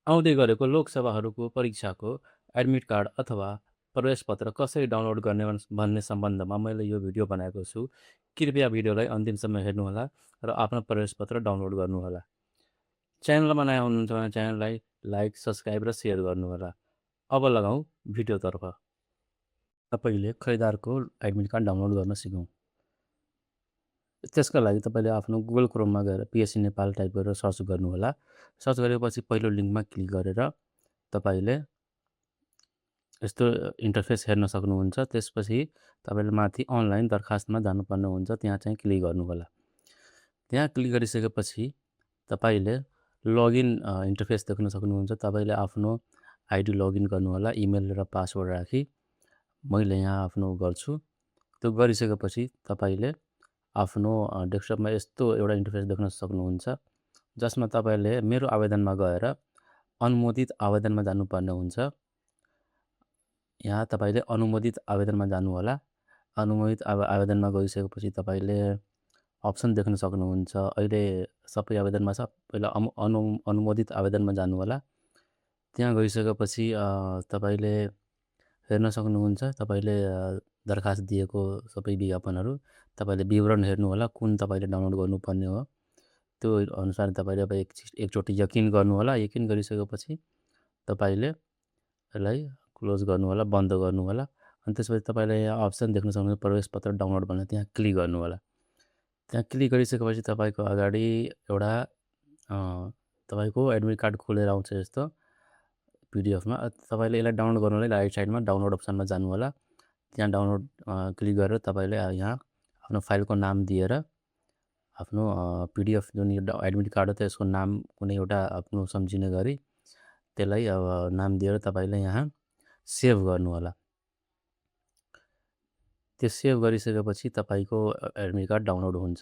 आउँदै गरेको लोकसभाहरूको परीक्षाको एडमिट कार्ड अथवा प्रवेशपत्र कसरी डाउनलोड गर्ने भन्ने सम्बन्धमा मैले यो भिडियो बनाएको छु। कृपया भिडियोलाई अन्तिमसम्म हेर्नुहोला र आफ्नो प्रवेशपत्र डाउनलोड गर्नुहोला। च्यानलमा नयाँ हुनुहुन्छ भने च्यानललाई लाइक, सब्सक्राइब र सेयर गर्नुहोला। अब लगाउँ भिडियोतर्फ। तपाईँले खरिदारको एडमिट कार्ड डाउनलोड गर्न सिकौँ। त्यसका लागि तपाईँले आफ्नो गुगल क्रोममा गएर पिएससी नेपाल टाइप गरेर सर्च गर्नुहोला। सर्च गरेपछि पहिलो लिङ्कमा क्लिक गरेर तपाईँले यस्तो इन्टरफेस हेर्न सक्नुहुन्छ। त्यसपछि तपाईँले माथि अनलाइन दरखास्तमा जानुपर्ने हुन्छ, त्यहाँ चाहिँ क्लिक गर्नुहोला। त्यहाँ क्लिक गरिसकेपछि तपाईँले लगइन इन्टरफेस देख्न सक्नुहुन्छ। तपाईँले आफ्नो आइडी लगइन गर्नुहोला, इमेल र पासवर्ड राखी। मैले यहाँ आफ्नो गर्छु। त्यो गरिसकेपछि तपाईँले आफ्नो डेस्कटपमा यस्तो एउटा इन्टरफेस देख्न सक्नुहुन्छ, जसमा तपाईँले मेरो आवेदनमा गएर अनुमोदित आवेदनमा जानुपर्ने हुन्छ। यहाँ तपाईँले अनुमोदित आवेदनमा जानुहोला। अनुमोदित आवेदनमा गइसकेपछि तपाईँले अप्सन देख्न सक्नुहुन्छ। अहिले सबै आवेदनमा छ, पहिला अनुमोदित आवेदनमा जानुहोला। त्यहाँ गइसकेपछि तपाईँले हेर्न सक्नुहुन्छ। तपाईँले दरखास्त दिएको सबै विज्ञापनहरू तपाईँले विवरण हेर्नुहोला, कुन तपाईँले डाउनलोड गर्नुपर्ने हो। त्यो अनुसार तपाईँले अब एकचोटि यकिन गर्नुहोला। यकिन गरिसकेपछि तपाईँले यसलाई क्लोज गर्नुहोला, बन्द गर्नुहोला। अनि त्यसपछि तपाईँले यहाँ अप्सन देख्न सक्नुहुन्छ प्रवेशपत्र डाउनलोड भनेर, त्यहाँ क्लिक गर्नुहोला। त्यहाँ क्लिक गरिसकेपछि तपाईँको अगाडि एउटा तपाईँको एडमिट कार्ड खोलेर आउँछ यस्तो पिडिएफमा। तपाईँले यसलाई डाउनलोड गर्नुलाई राइट साइडमा डाउनलोड अप्सनमा जानुहोला। त्यहाँ डाउनलोड क्लिक गरेर तपाईँले यहाँ आफ्नो फाइलको नाम दिएर आफ्नो पिडिएफ जुन एडमिट कार्ड हो त्यसको नाम कुनै एउटा आफ्नो सम्झिने गरी त्यसलाई नाम दिएर तपाईँले यहाँ सेभ गर्नुहोला। त्यो सेभ गरिसकेपछि तपाईँको एडमिट कार्ड डाउनलोड हुन्छ।